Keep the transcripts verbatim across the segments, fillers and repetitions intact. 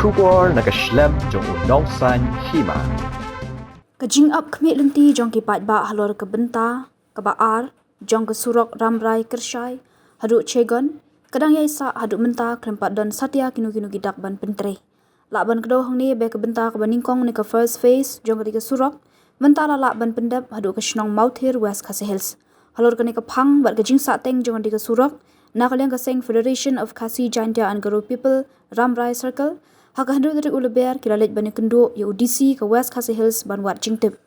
Khubor na ka shlem jong u Nongsaiñ Hima. Ka jingap khmih lynti jong ki paidbah halor ka bynta kaba ar jong ka surok Rambrai Kyrshai haduh Chegon ka dang ïai sah haduh mynta, khlem pat don satia kino kino ki dak ban pyntrei. Lah ban kdew hangne ba ka bynta kaba nyngkong ne ka first phase jong katei ka surok mynta la lah ban pyndep haduh ka shnong Mawthir, West Khasi Hills. Halor kane ka phang bad ka jingsahteng jong katei ka surok, na ka liang ka seng Federation of Khasi Jaintia and Garo People, Rambrai Circle, ha ka hynriew tarik u Lber ki la leit ban ïakynduh ïa u D C ka West Khasi Hills ban wad jingtip.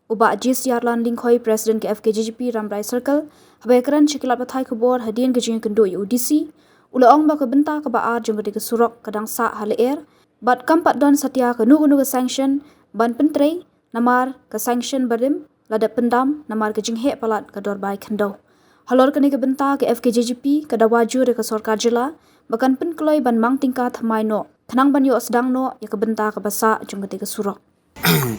U Bah Jis Yarlan Lyngkhoi, President ka F K J G P Rambrai Circle, haba ïakren sha ki lad pathai khubor hadien ka jingïakynduh ïa u D C, u la ong ba ka bynta kaba ar jong katei ka surok ka dang sah ha lyer bad kam pat don satia kano kano ka sanction ban pyntrei, namar ka sanction barim la dep pyndam namar ka jingheh palat ka dor bai khyndew. Halor kane ka bynta ka F K J G P ka dawa jur ïa ka sorkar jylla ba kan pynkloi ban mang tyngka thymmai noh khnang ban ïoh sdang noh ïa ka bynta kaba sah jong katei ka surok.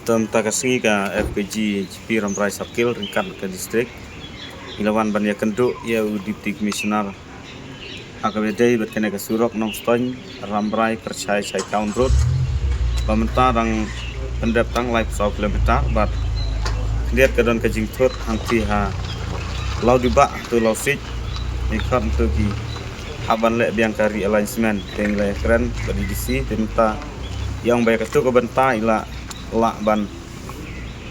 Te mynta ka sngi ka F K J G P Rambrai Circle ryngkat ka district ngi la wan ban ïakynduh ïa u Deputy Commissioner ha kaba ïadei bad kane ka surok Nongstoiñ Rambrai Kyrshai Shaikaun Road, ba mynta dang pyndep tang laiphew saw kilometer bad khyndiat ka don ka jingthut hangtei ha Lawdibah to Lawsiej. Ngi khot to ki hap ban leh biang ka realignment, te ngi la ïakren bad i D C, te mynta i ong ba ïa kato ka bynta i la lah ban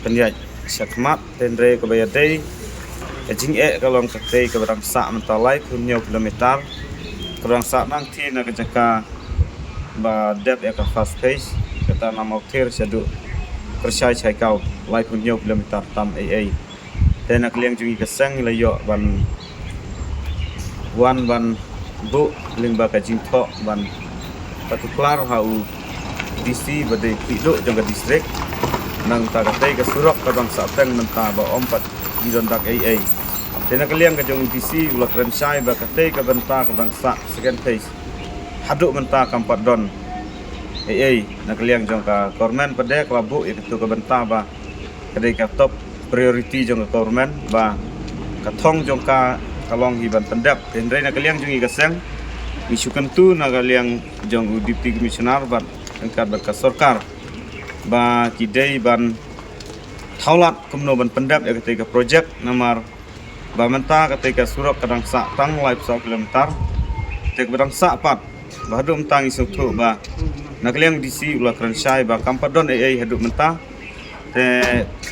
pynïaid shakhmat. Te hynrei kaba ïadei ka jingeh ka long katei kaba dang sah mynta laiphew hynñiew kilometer, kaba dang sah nangtei na ka jaka ba dep ïa ka first phase, kata na Mawthir shaduh Kyrshai Shaikau, laiphew hynñiew kilometer tam ei ei. Te na ka liang jong ngi ka seng ngi la ïoh ban wan ban buh lyngba ka jingthoh ban pyntuklar ha u D C ba dei khlieh duh jong ka district. Nangta katei ka surok ka dang sahteng mynta ba ym pat i don dak ei ei. Te na ka liang ka jong u D C u la kren shai ba katei ka bynta ka dang sah second phase haduh mynta kam pat don ei ei. Na ka liang jong ka government pat de ka la buh ïa kato ka bynta ba ka dei ka top priority jong ka government, ba ka thong jong ka ka long hi ban pyndep. Te hynrei na ka liang jong ngi ka seng ngi shu kyntu na ka liang jong u Deputy Commissioner bad ryngkat bad ka sorkar ba ki dei ban thaw lad kumno ban pyndep ïa katei ka project, namar ba mynta katei ka surok ka dang sah tang laiphew saw kilometer. Te kaba dang sah pat ba haduh mynta ngi sngewthuh ba na ka liang D C u la kren shai ba kam pat don ei ei haduh mynta. Te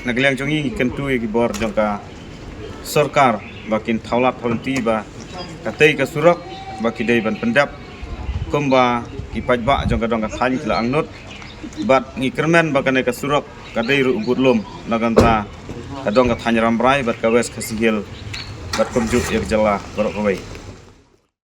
na ka liang jong ngi ngi kyntu ïa ki bor jong ka sorkar ba kin thaw lad thaw lynti ba katei ka surok ba ki dei ban pyndep kumba ki paidbah jong ka dong ka thaiñ ki la angnud. Bad ngi kyrmen ba kane ka surok ka dei ruh u budlum na ka bynta ka dong ka thaiñ Rambrai bad ka West Khasi Hills bad kumjuh ïa ka jylla baroh kawei.